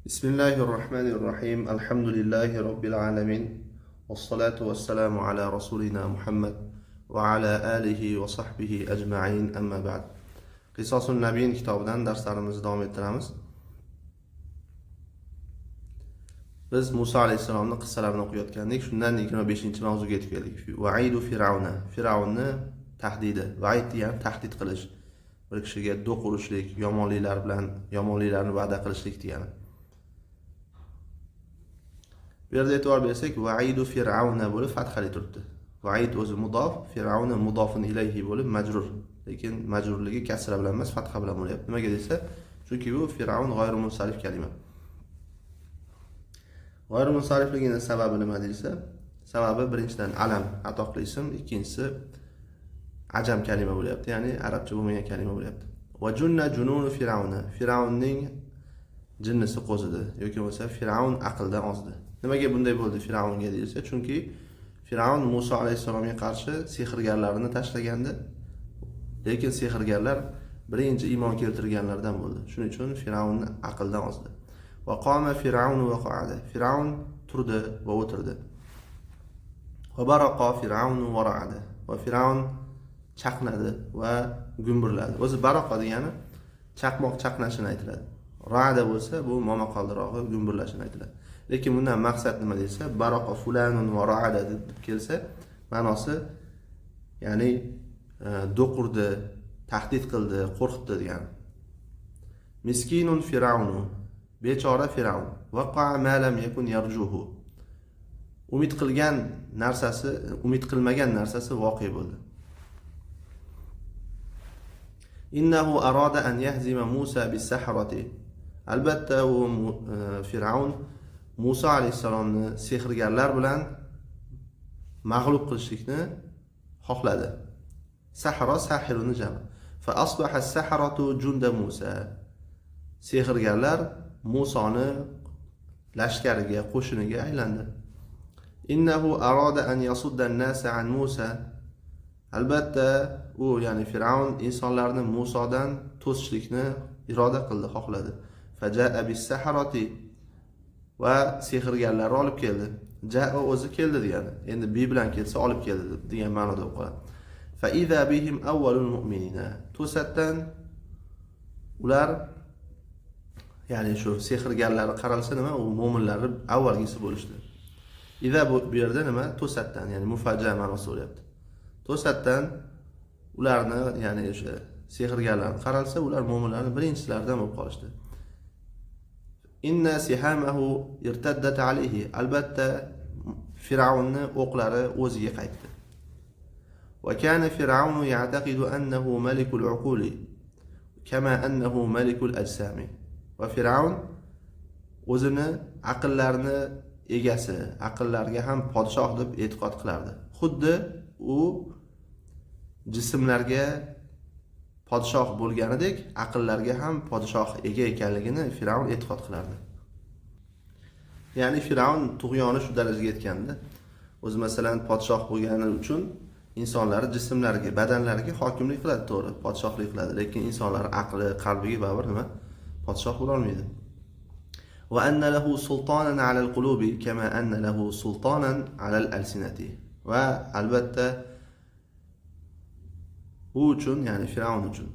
Bismillahirrohmanirrohim. Alhamdulillahi robbil alamin. Vassalatu vassalamu ala rasulina Muhammad va ala alihi va sahbihi ajma'in. Amma ba'd. Qisosun Nabiyin kitobidan darslarimizni davom ettiramiz. Biz Musa alayhissalomning qissalarini o'qiyotgandik. Shundan 25-mavzuga yetib keldik. Va'idu Fir'auna. Fir'aunni tahdidi. Va'id degani tahdid qilish. Bir kishiga do'q urishlik, yomonliklar bilan yomonliklarni va'da qilishlik degani. Bu yerda e'tibor bersak, va'idu fir'auna bo'lib fathali turibdi. Va'id o'zi mudof, fir'auna mudofun ilayhi bo'lib majrur. Lekin majrurligi kasra bilan emas, fatha bilan bo'lyapti. Nimaga desa, chunki bu fir'aun g'oyri munsarif kalima. G'oyri munsarifligini sababi nima desa, sababi birinchidan alam atoqli ism, ikkinchisi ajam kalima bo'lyapti, ya'ni arabcha bo'lmagan kalima bo'lyapti. Va junna jununu fir'auna. Fir'aunning jinnisi qo'zidi yoki bo'lmasa Fir'aun aqldan ozdi. Nimaga bunday bo'ldi Fir'aunga deyilsa, chunki Fir'aun Musa alayhissalomga qarshi sehrgarlarni tashlagandi. Lekin sehrgarlar birinchi iymon keltirganlardan bo'ldi. Shuning uchun Fir'aunni aqldan ozdi. Va qoma Fir'aun va qa'ada. Fir'aun turdi va o'tirdi. Va baraqa Fir'aun va ra'ada. Va Fir'aun chaqnadi va gumburladi. O'zi baraqa degani chaqmoq chaqnashini aytiladi. Ra'da bo'lsa bu momaqaldirog'i gumburlashini aytiladi. Lekin bundan maqsad nima desa, baraqa fulanun va ra'ada deb kelsa, ma'nosi ya'ni do'q urdi, tahdid qildi, qo'rqitdi degani. Miskinun Fir'aunu, bechora Fir'aun. Waqa'a ma lam yakun yarjuhu. Umid qilgan narsasi, umid qilmagan narsasi voqe bo'ldi. Innahu arada an yahzima Musa bis-sahrati. Albatta u Fir'aun Musa alayhissalomni sehrgarlar bilan mag'lub qilishlikni xohladi. Sahra sahiruni jami. Fa asbaha as-sahratu junda Musa. Sehrgarlar Musoni lashkariga, qo'shiniga aylandi. Innahu arada an yasudda an-nasa an Musa. Albatta u, ya'ni Fir'aun insonlarni Musodan to'sishlikni iroda qildi, xohladi. Faja'a bis-sahrati, va sehrgarlarni olib keldi. Ja'a o'zi keldi degani. Endi bi bilan kelsa olib keldi degan ma'noda bo'lib qoladi. Fa iza bihim awwalul mu'minina. To'satdan ular, ya'ni shu sehrgarlar qaralsa nima, u mo'minlarni avvalgisi bo'lishdi. Iza bu yerda nima? To'satdan, ya'ni mufaja ma'nosi bo'lyapti. To'satdan ularni, ya'ni o'sha sehrgarlarni qaralsa, ular mo'minlarni birinchilaridan bo'lib qolishdi. Inna sihamahu irtaddat alayhi. Albatta Fir'aunning o'qlari o'ziga qaytdi. Va kana Fir'aunu ya'taqidu annahu malikul uquli kama annahu malikul ajsami. Va Fir'aun o'zini aqllarni egasi, aqllarga ham podshoh deb e'tiqod qilardi. Xuddi u jismlarga podshoh bo'lganidek, aqllarga ham podshoh ega ekanligini Fir'aun e'tiqod qilardi. Ya'ni Fir'aun tug'yoni shu darajaga yetgandi. O'zi masalan podshoh bo'lgani uchun insonlar jismlariga, badanlariga hokimlik qiladi, to'g'ri, podshohlik qiladi, lekin insonlar aqli, qalbiga baribir nima? Podshoh bo'la olmaydi. Va anna lahu sultanan ala al-qulubi kama anna lahu sultanan ala al-alsinati. Va albatta u uchun, ya'ni Fir'aun uchun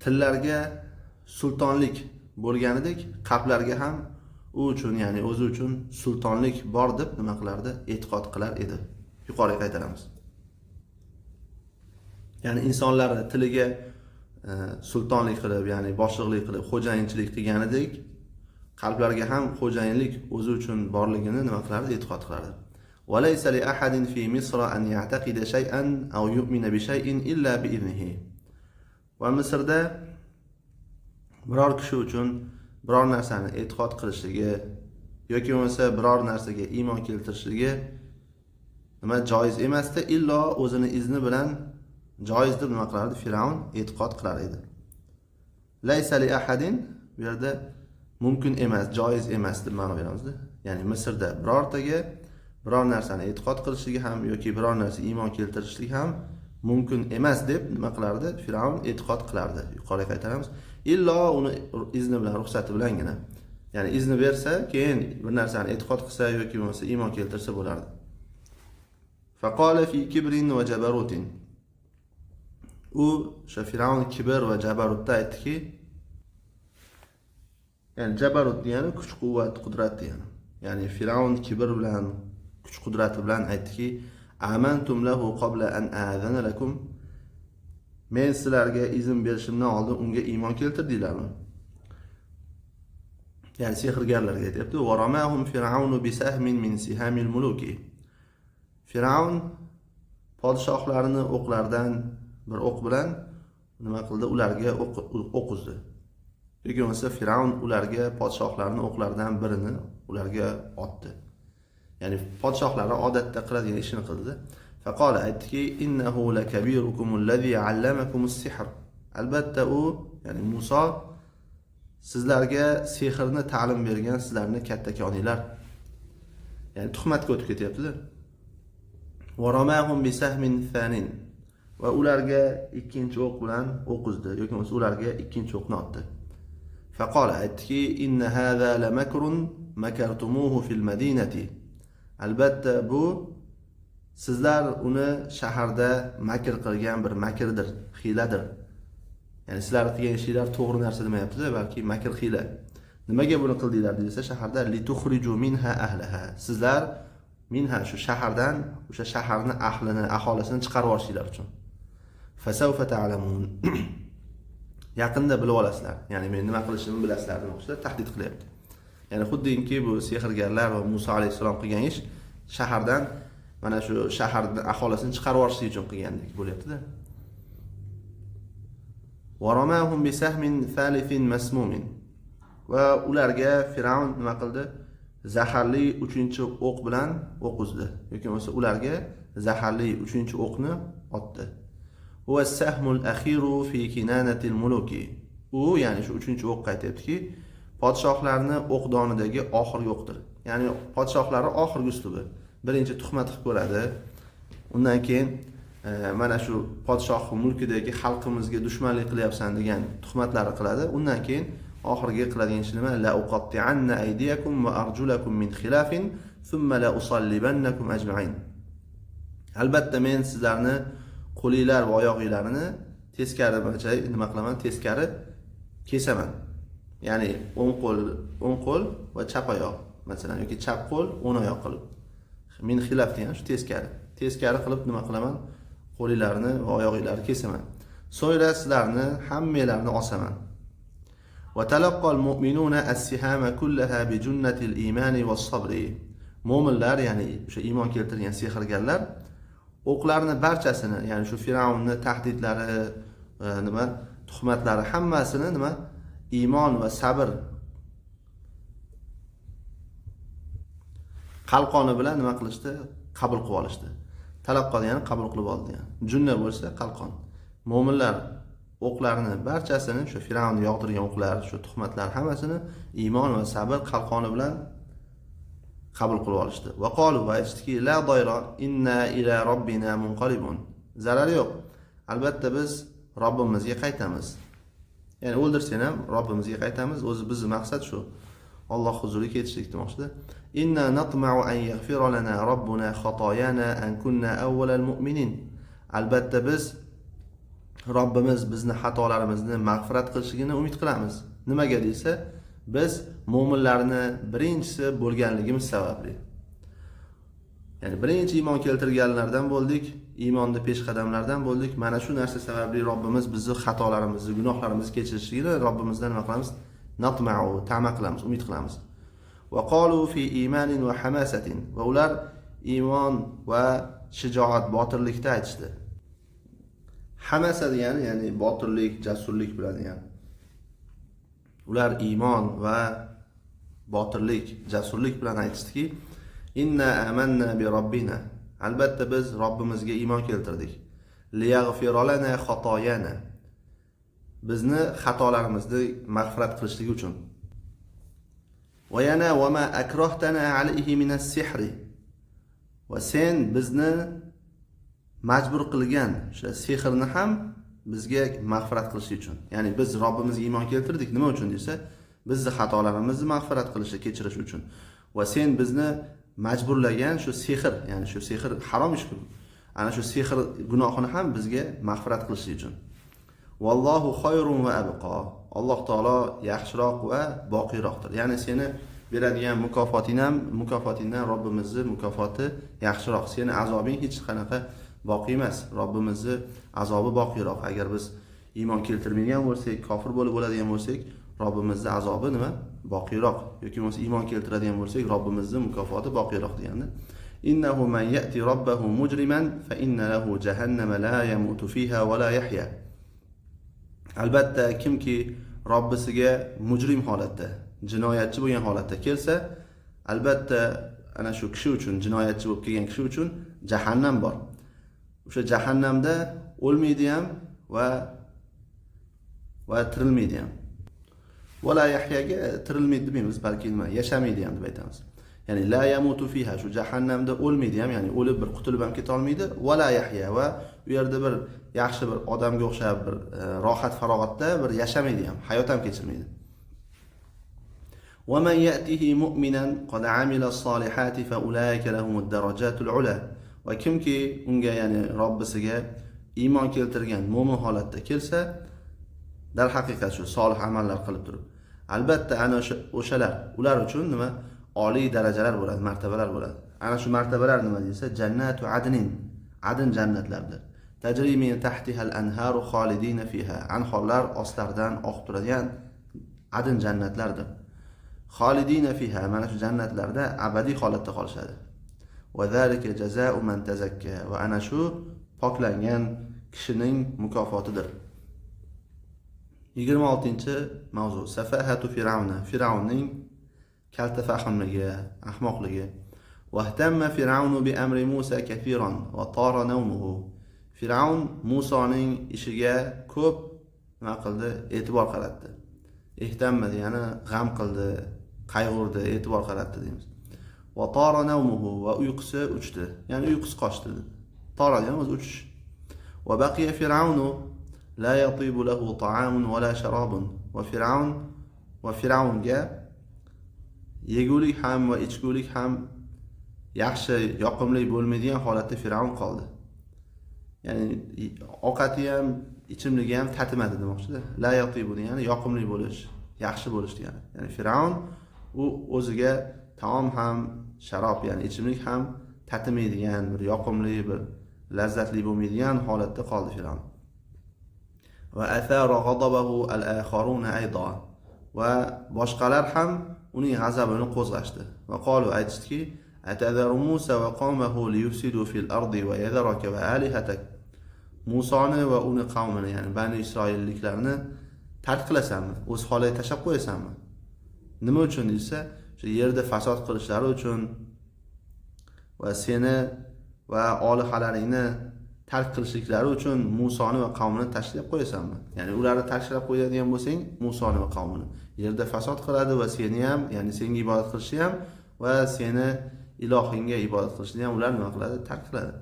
tillarga sultonlik bo'lganidek, qalblarga ham u uchun, ya'ni o'zi uchun sultonlik bor deb nima qilardi? E'tiqod qilar edi. Yuqoriga qaytaramiz. Ya'ni insonlar tiliga sultonlik qilib, ya'ni boshliqlik qilib, xo'jayinchilik qilganidek, qalblarga ham xo'jayinlik o'zi uchun borligini nima qilardi? E'tiqod qilardi. وَلَيْسَ لِأَحَدٍ فِي مِصْرَ أَنْ يَعْتَقِدَ شَيْئًا أَوْ يُؤْمِنَ بِشَيْءٍ إِلَّا بِإِذْنِهِ. Va Misrda biror kishi uchun biror narsani e'tiqod qilishligi yoki bo'lmasa biror narsaga iymon keltirishligi nima joiz emasdi, illo o'zini izni bilan joiz deb nima qilardi? Fir'aun e'tiqod qilar edi. Laysa li ahadin, bu yerda mumkin emas, joiz emas deb ma'no beramizda. Ya'ni Misrda birortaga biror narsani e'tiqod qilishligi ham yoki biror narsa iymon keltirishligi ham mumkin emas deb nima qilardi? Fir'aun e'tiqod qilardi. Yuqoriga qaytaramiz. Illo uni izni bilan, ruxsati bilangina. Ya'ni izni bersa, keyin bir narsani e'tiqod qilsa yoki bo'lmasa iymon keltirsa bo'lardi. Faqala fi kibrin va jabarutin. U o'sha Fir'avn kibr va jabarutda aytdiki, ya'ni jabarut degani kuch, quvvat, qudrat degani. Ya'ni Fir'avn kibr bilan, kuch qudrati bilan aytdiki, amantum lahu qabla an a'zana lakum. Men sizlarga izn berishimdan oldin unga iymon keltirdinglarmi? Ya'ni sehrgarlarga aytyapti. Va ramahum fir'aunu bisahmin min sihamil muluki. Fir'avn podshohlarni o'qlardan bir o'q bilan nima qildi? Ularga o'q uzdi. Yoki bo'lmasa Fir'avn ularga podshohlarni o'qlaridan birini ularga otdi. Ya'ni podshohlari odatda qiladigan ishini qildi. Faqala aytdiki, innahu lakabirukum allazi allamakumus sihr. Albatta u, ya'ni Muso sizlarga sehrni ta'lim bergan sizlarni kattakoninglar. Ya'ni tuhmatga o'tib ketyapti-da. Va ramahum bisahmin thanin. Va ularga ikkinchi o'q bilan o'q uzdi yoki bo'lmasa ularga ikkinchi o'qni otdi. Faqala aytdiki, inna hadha lamakrun makartumuhu fil madinati. Albatta bu sizlar uni shaharda makr qilgan bir makrdir, hiyladir. Ya'ni sizlar qilgan ishlar to'g'ri narsa demayapti-da, balki makr hiyla. Nimaga buni qildinglar desa, shaharda lituxriju minha ahlaha. Sizlar minha shu shahardan o'sha shaharni ahlini, aholisini chiqarib yuborishinglar uchun. Fasawfa ta'lamun. Yaqinda bilib olasizlar. Ya'ni men nima qilishimni bilasizlar demoqchilar, tahdid qilyapti. Ya'ni xuddiki bu sehrgarlar va Musa alayhissalom qilgan ish shahardan mana shu shaharni aholisini chiqarib yuborishlik uchun qilgandek bo'lyapti-da. Va ramahum bisahmin thalithin masmumin. Va ularga Fir'avn nima qildi? Zaharli uchinchi o'q bilan o'q uzdi yoki bo'lmasa ularga zaharli uchinchi o'qni otdi. Huwa as-sahmul akhiru fi kinanatil muluki. U, ya'ni shu uchinchi o'q aytyaptiki, podshohlarni o'qdonidagi oxirgi o'qdir. Ya'ni podshohlarning oxirgi uslubi. Birinchi tuhmat qilib ko'radi. Undan keyin mana shu podshoh mulkidagi xalqimizga dushmanlik qilyapsan degan tuhmatlari qiladi. Undan keyin oxirgi qiladigan ishi nima? La uqatti'anna aydiyakum va arjulakum min xilafin thumma la usallibannakum ajma'in. Albatta men sizlarni qo'linglar va oyog'inglarni teskari nima qilaman? Teskari kesaman. Ya'ni o'ng qo'l, o'ng qo'l va chap oyoq masalan yoki chap qo'l, o'ng oyoq qilib. Min xilaf degan shu teskari. Teskari qilib nima qilaman? Qo'linglarni va oyog'inglarni kesaman. So'ngra sizlarni hammanglarni osaman. Va talaqqal mu'minuna as-sihama kullaha bi junnatil imani was-sabri. Mo'minlar, ya'ni o'sha iymon keltirgan sehrgarlar o'qlarni barchasini, ya'ni shu Fir'avnning tahdidlari, nima tuhmatlari hammasini nima iymon va sabr qalqoni bilan nima qilishdi? Qabul qilib olishdi. Talaqqo ya'ni qabul qilib oldi ya'ni. Junna bo'lsa qalqon. Mo'minlar o'qlarni barchasini, shu Fir'avn yog'dirgan o'qlar, shu tuhmatlar hammasini iymon va sabr qalqoni bilan qabul qilib olishdi. Va qalu va aytishdiki, la dayra inna ila robbina munqalibun. Zarar yo'q. Albatta biz Robbimizga qaytamiz. Ya'ni o'ldirsang ham Robbimizga qaytamiz. O'zi bizning maqsad shu. Alloh huzuriga ketishlik demoqchida. Inna natma'u an yaghfira lana robbuna xatoyana an kunna awwalal mu'minin. Albatta biz Robbimiz bizni xatolarimizni mag'firat qilishligini umid qilamiz. Nimaga desa, biz mo'minlarni birinchisi bo'lganligimiz sababli. Ya'ni birinchi iymon keltirganlardan bo'ldik, iymonda peshqadamlardan bo'ldik. Mana shu narsa sababli Robbimiz bizni xatolarimizni, gunohlarimizni kechirishligini Robbimizdan nima qilamiz? Natma'u, ta'ma qilamiz, umid qilamiz. Va qalu fi imanin va hamasatin. Va ular iymon va shijoat, botirlikda aytishdi. Hamasa degani, ya'ni botirlik, jasurlik bilan degani. Ular iymon va botirlik, jasurlik bilan aytishdiki, inna amanna bi robbina. Albatta biz Robbimizga iymon keltirdik. Liyaghfira lana xatoyana. Bizni xatolarimizni mag'firat qilishligi uchun. Va yana va ma akrohtana alayhi minas sihri. Va sen bizni majbur qilgan o'sha sehrni ham bizga mag'firat qilish uchun. Ya'ni biz Robbimizga iymon keltirdik nima uchun desa, Bizni xatolarimizni mag'firat qilishi, kechirish uchun. Va sen bizni majburlagan shu sehr, ya'ni shu sehr harom ish-ku. Ana shu sehr gunohini ham bizga mag'firat qilishi uchun. Vallohu khayrun va abqa. Alloh taolo yaxshiroq va boqiyroqdir. Ya'ni seni beradigan mukofoting ham, mukofotingdan Robbimizni mukofoti yaxshiroq. Seni azobing hech qanaqa boqiy emas. Robbimizni azobi boqiyroq. Agar biz iymon keltirmagan bo'lsak, kofir bo'lib o'ladigan bo'lsak, Robbimizni azobi nima? Boqiyroq. Yoki bo'lmasa iymon keltiradigan bo'lsak, Robbimizni mukofoti boqiyroq deganda. Innahu man ya'ti robbahu mujriman fa inna lahu jahannama la yamutu fiha va la yahya. Albatta kimki Robbisiga mujrim holatda, jinoyatchi bo'lgan holatda kelsa, albatta ana shu kishi uchun, jinoyatchi bo'lib kelgan kishi uchun jahannam bor. O'sha jahannamda o'lmaydi ham va tirilmaydi ham. Va la yahyaga tirilmaydi demaymiz, balki nima, yashamaydi ham deb aytamiz. Ya'ni la yamutu fiha, shu jahannamda o'lmaydi ham, ya'ni o'lib bir qutulib ham keta olmaydi. Va la yahya, va u yerda bir yaxshi bir odamga o'xshab bir rohat farog'atda bir yashamaydi ham, hayot ham kechirmaydi. ومن يأته مؤمنا قد عمل الصالحات فأولئك لهم الدرجات العلى. Va kimki unga, ya'ni Robbisiga iymon keltirgan mo'min holatda kelsa, darhaqiqat shu solih amallar qilib turib, albatta ana o'sha o'shalar, ular uchun nima, oliy darajalar bo'ladi, martabalar bo'ladi. Ana shu martabalar nima deyilsa, jannatu adnin, adn jannatlardir. Tajri min tahtihal anharu xolidina fiha, anhorlar ostlaridan oqib turadigan adn jannatlardir. Xolidina fiha, mana shu jannatlarda abadiy holatda qolishadi. Va zalika jazau man tazakka, va ana shu poklangan kishining mukofotidir. 26-mavzu: safahatu firavna, Firavnning kalta fahmligi, ahmoqligi. Vahtamma Firavnu bi amri Musa kafiran va tara nawmuhu. Firavn Musoning ishiga ko'p nima qildi? E'tibor qaratdi. Ihtamma degani g'am qildi, qayg'urdi, e'tibor qaratdi deymiz. Va tara nawmuhu, va uyqusi uchdi, ya'ni uyqusi qochdi. Tara degani o'zi uchish. Va baqiya Firavnu la yatibu lahu ta'amun va la sharabun. Va Firavnga yegulik ham va ichgulik ham yaxshi, yoqimli bo'lmaydigan holatda Fir'avn qoldi. Ya'ni ovqati ham, ichimligi ham tatimadi demoqchida. La yatibu degani yoqimli bo'lish, yaxshi bo'lish degani. Ya'ni Fir'avn u o'ziga taom ham, sharob, ya'ni ichimlik ham tatimaydigan, bir yoqimli, bir lazzatli bo'lmaydigan holatda qoldi Fir'avn. Va athara ghadabahu al-akharuna aydan. Va boshqalar ham uning g'azabini qo'zg'ashdi. Va qalu, aytishdiki: atadharu Musa va qawmahu liyufsidu fil ardi va yadharaka va alihatak. Musoni va uni qavmini, ya'ni Bani Isroilliklarni tark qilasanmi? O'z holiga tashlab qo'yasanmi? Nima uchun desa, o'sha yerda fasod qilishlari uchun va seni va olihalaringni tark qilishliklari uchun Musoni va qavmini tashlab qo'yasanmi? Ya'ni ularni tashlab qo'yadigan bo'lsang, Musoni va qavmini yerda fasod qiladi va seni ham, ya'ni senga ibodat qilishni ham va seni ilohingga ibodat qilishni ham ular nima qiladi? Tark qiladi.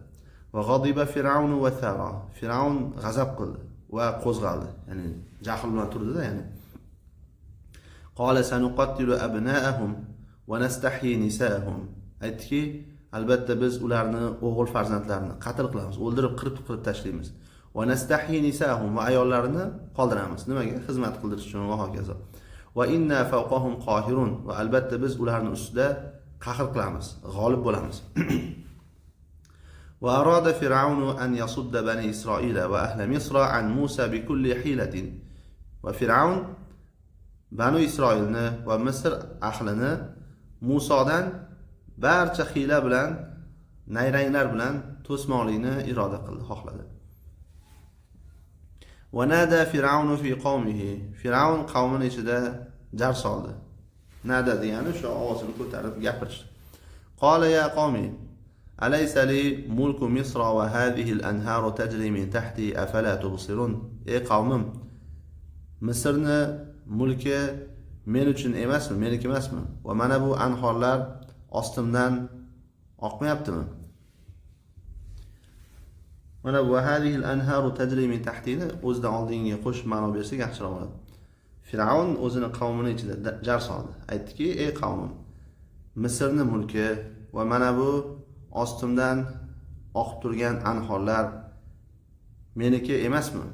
Va g'adiba Fir'aun va thara. Fir'aun g'azab qildi va qo'zg'aldi. Ya'ni jahl bilan turdida, ya'ni. Qala sanuqattilu abna'ahum va nastahyi nisa'ahum. Aytdiki, albatta biz ularni o'g'il farzandlarini qatl qilamiz, o'ldirib, qirib qilib tashlaymiz. Va nastahyi nisa'ahum, va ayollarini qoldiramiz. Nimaga? Xizmat qildirish uchun va hokazo. Va inna fawqahum qohirun, va albatta biz ularni ustida qahr qilamiz, g'olib bo'lamiz. Va arada Fir'aunu an yasudda bani Isroila va ahla Misra an Musa bi kulli hilatin. Va Fir'aun Banu Isroilni va Misr ahlini Musodan barcha hiyla bilan, nayranglar bilan to'smoqlikni iroda qildi, xohladi. Va nada Fir'aunu fi qawmihi. Fir'aun qavmini ichida jar soldi. Nada degani shu ovozini ko'tarib gapirish. Qala ya qawmi alaysa li mulku Misra va hadhihi al-anharu tajri min tahti afala tubsirun. Ey qavmim, Misrni mulki men uchun emasmi, meniki emasmi? Va mana bu anhorlar ostimdan oqmayaptimi? Mana bu hadhihi al-anharu tajri min tahtini o'zidan oldingiga qo'shib ma'no bersak yaxshiroq bo'ladi. Fir'avn o'zini qavmini ichida jar soldi. Aytdiki: "Ey qavmim, Misrni mulki va mana bu ostimdan oqib turgan anhorlar meniki emasmi?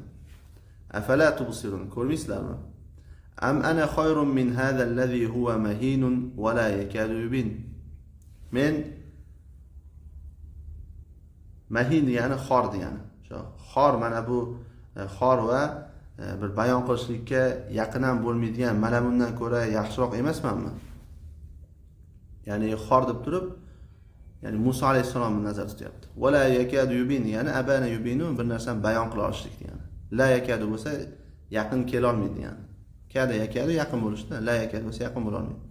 Afala tubsirun, ko'rmaysizlarmi? Am ana khayrun min hadha allazi huwa mahinun va la yakadu yubin." Men, mahin degani xor degani. O'sha xor, mana bu xor va bir bayon qilishlikka yaqin ham bo'lmaydigan mana bundan ko'ra yaxshiroq emasmanmi? Ya'ni xor deb turib, ya'ni Muso alayhissalomni nazarda tutyapti. Va la yakadu yubin ya'ni abana yubinu, bir narsani bayon qila olishlik degani. La yakadu bo'lsa yaqin kelolmaydi degani. Kada yakadu yaqin bo'lishda, la yakadu bo'lsa yaqin bo'la olmaydi.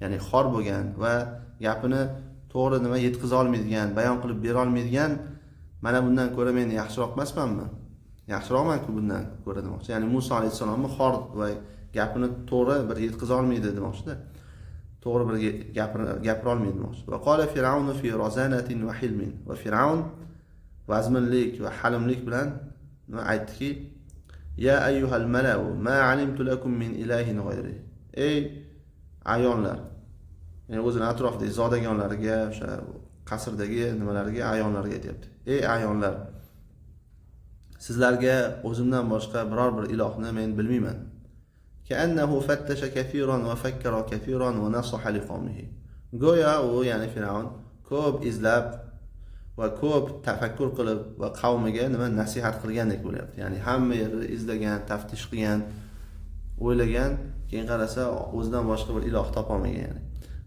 Ya'ni xor bo'lgan va gapini to'g'ri nima yetkaza olmaydigan, bayon qilib bera olmaydigan mana bundan ko'ra men yaxshiroq emasmanmi? Yaxshiroqman-ku bundan ko'ra demoqchi. Ya'ni Muso alayhissalomni xor va gapini to'g'ri bir yetkaza olmaydi demoqchida. To'g'ri bir gapira olmaydi demoqchi. Va qola Fir'aunu fi rozanatin va hilmin. Va Fir'aun vazminlik va halimlik bilan nima aytdiki: "Ya ayyuhal mala'u ma alimtu lakum min ilahin g'ayri." Ey ayonlar, ya'ni o'zini atrofidagi zodagonlariga, o'sha qasrdagi nimalarga, ayonlarga aytyapti. Ey ayonlar, sizlarga o'zimdan boshqa biror bir ilohni men bilmayman. Ka'annahu fattasha kathiran va fakkara kathiran va nasaha liqawmihi. Go'yo u, ya'ni Fir'avn ko'p izlab va ko'p tafakkur qilib va qavmiga nima nasihat qilgandek bo'lyapti. Ya'ni hamma yerda izlagan, taftish qilgan, o'ylagan, keyin qarasa o'zidan boshqa bir iloh topolmagan ya'ni.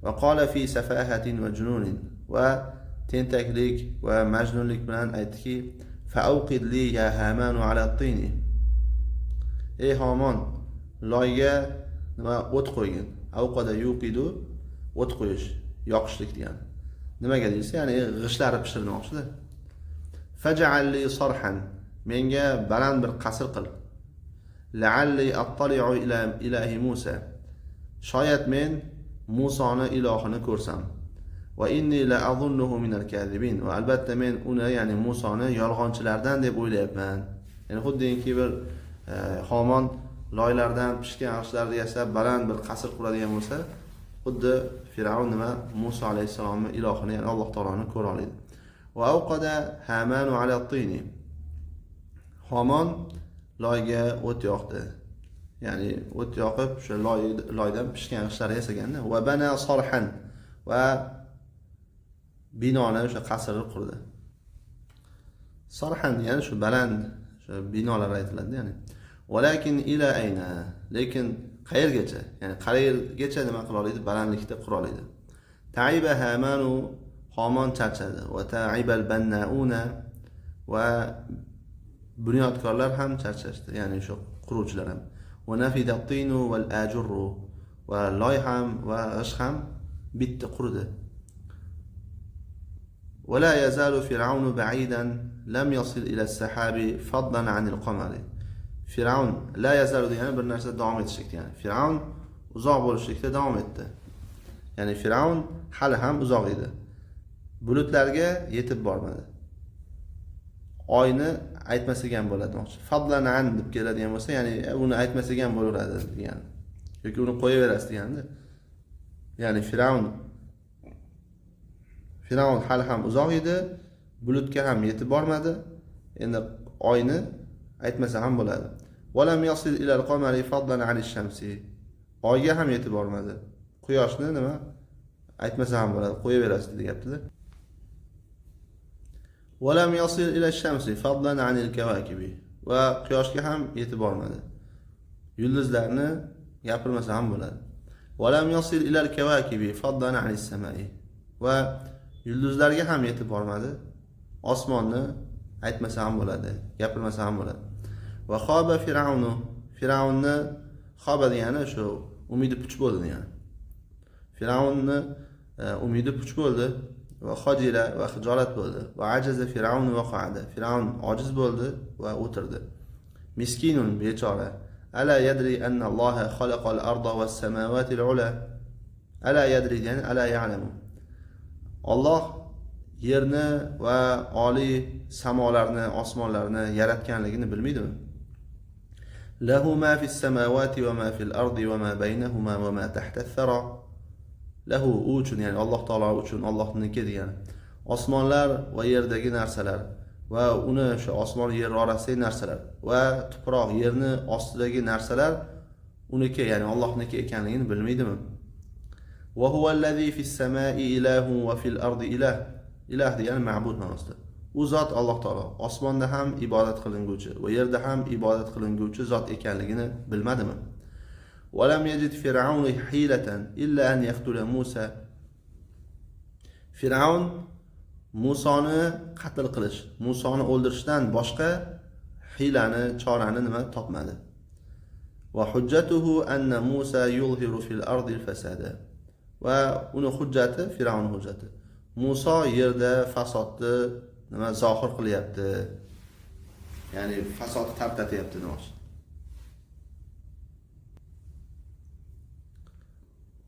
Va qola fi safahatin va jununin, va tentaklik va majnunlik bilan aytdiki: "Fa'awqid li ya Hamanu ala tini." Ey Homon, loyga nima o't qo'ygin. Avqada yuqidu, o't qo'yish, yoqishlik degani. Nimaga deyilsa, ya'ni g'ishtlarni pishirmoqchida. Faj'al li sarhan, menga baland bir qasr qil. La'alli attali'u ila ilahi Musa. Shoyat men Musoni ilohini ko'rsam. Va inni la azunnuhu minal kadhibin. Va albatta men uni, ya'ni Musoni yolg'onchilardan deb o'ylayapman. Ya'ni xuddiki bir Homon loylardan pishgan g'ishtlarni yasab baland bir qasr quradigan bo'lsa, xuddi Fir'avn nima Muso alayhissalomni ilohini, ya'ni Alloh taoloni ko'ra oladi. Va awqada Hamanu ala tini. Homon loyga o't yoqdi. Ya'ni o't yoqib, o'sha loydan pishgan g'ishtlar yasaganda, va bana sarhan, va binoni, o'sha qasrni qurdi. Sarhan degani shu baland o'sha binolar aytiladi, ya'ni. Walakin ila ayna, lekin qayergacha? Ya'ni qayergacha nima qila oladi? Balandlikda qura oladi. Ta'iba Hamanu, Homon charchadi. Va ta'ibal bannauna, va bunyodkorlar ham charchashdi, ya'ni o'sha quruvchilar ham. Va nafida tinu val ajurru, va loy ham va g'isht ham bitdi, quridi. ولا يزال فرعون بعيدا لم يصل إلى السحاب فضلا عن القمر. Fir'avn la yazalu degani bir narsa davom etishlik degani. Fir'avn uzoq bo'lishlikda davom etdi. Ya'ni Fir'avn hali ham uzoq edi. Bulutlarga yetib bormadi. Oyni aytmasak ham bo'ladi demoqchi. Fadlan an deb keladigan bo'lsa, ya'ni uni aytmasak ham bo'laveradi degani. Yoki uni qo'yaverasiz deganda. Ya'ni Fir'avn hali ham uzoq edi, bulutga ham yetib bormadi. Endi oyni aytmasa ham bo'ladi. Valam yasil ilal qamari fadlan anish shamsi. Oyga ham yetib bormadi. Quyoshni nima aytmasa ham bo'ladi, qo'yaverasiz deyapti-da. Valam yasil ila shamsi fadlan anil kawakibi. Va quyoshga ham yetib bormadi. Yulduzlarni gapirmasa ham bo'ladi. Valam yasil ilal kawakibi fadlan anis samai. Va yulduzlarga ham yetib bormadi. Osmonni aytmasa ham bo'ladi, gapirmasa ham bo'ladi. Va xoba Fir'avnu, Fir'avnni xoba degani shu umidi puch bo'ldi degani. Fir'avnni umidi puch bo'ldi va xojila, va xijolat bo'ldi. Va ajaza Fir'avn va qa'ada. Fir'avn ojiz bo'ldi va o'tirdi. Miskinun, bechora. Ala yadri anna Alloha xalaqal arda was samawati al-ula. Ala yadri ya'ni ala ya'lamu. Alloh yerni va oliy samolarni, osmonlarni yaratganligini bilmaydimi? Lahu ma fis samawati va ma fil ardi va ma baynahuma va ma tahta ath-thara. Lahu, u uchun, ya'ni Alloh taolo uchun, Allohniki degani. Osmonlar va yerdagi narsalar va uni o'sha osmon yer orasidagi narsalar va tuproq yerni ostidagi narsalar uniki, ya'ni Allohniki ekanligini bilmaydimi? Va huvallazi fis samai ilahun va fil ardi ilah. Ilah degani ma'bud ma'nosida. U zot Alloh taolo osmonda ham ibodat qilinguvchi va yerda ham ibodat qilinguvchi zot ekanligini bilmadimi? Va lam yajid fir'aun hilatan illa an yaqtula Musa. Fir'aun Musoni qatl qilish, Musoni o'ldirishdan boshqa hiylani, chorani nima topmadi. Va hujjatuhu anna Musa yuzhiru fil ardi al-fasada. Va uni hujjati, Fir'aun hujjati, Muso yerda fasodni nima zohir qilyapti. Ya'ni fasodni tarqatyapti demoqchi.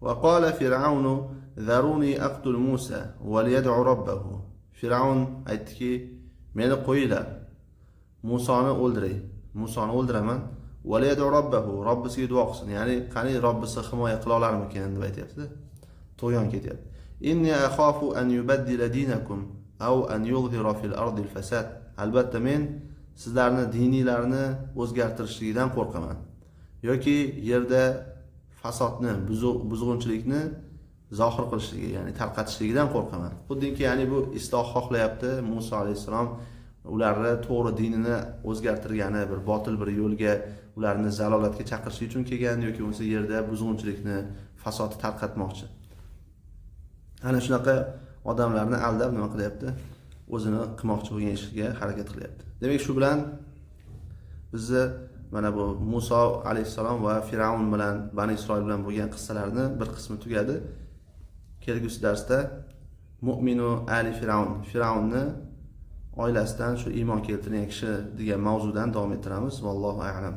Va qala Fir'aun zaruni aqtul Musa va liyad'u robbahu. Fir'aun aytdiki, meni qo'yinglar. Musoni o'ldiray. Musoni o'ldiraman. Va liyad'u robbahu, Robbisiga duo qilsin. Ya'ni qani Robbisi himoya qila olarmikin deb aytyapti-da. Tug'yon ketyapti. Inni akhafu an yubaddila dinakum aw an yuzhira fil ardi al-fasad. Albatta men sizlarni dininglarni o'zgartirishligidan qo'rqaman. Yoki yerda fasodni, buzg'unchilikni zohir qilishligi, ya'ni tarqatishligidan qo'rqaman. Xuddiki, ya'ni bu isloh xohlayapti Musa alayhissalom ularni to'g'ri dinini o'zgartirgani, bir botil bir yo'lga ularni zalolatga chaqirish uchun kelgan yoki bo'lmasa yerda buzg'unchilikni, fasodni tarqatmoqchi. Ana shunaqa odamlarni aldab nima qilyapti? O'zini qilmoqchi bo'lgan ishiga harakat qilyapti. Demak, shu bilan bizni mana bu Musa alayhissalom va Fir'avn bilan Bani Isroil bilan bo'lgan qissalarni bir qismi tugadi. Kelgusi darsda Mu'minu ali Fir'avn, Fir'avnni oilasidan shu iymon keltirgan kishi degan mavzudan davom ettiramiz. Vallohu a'lam.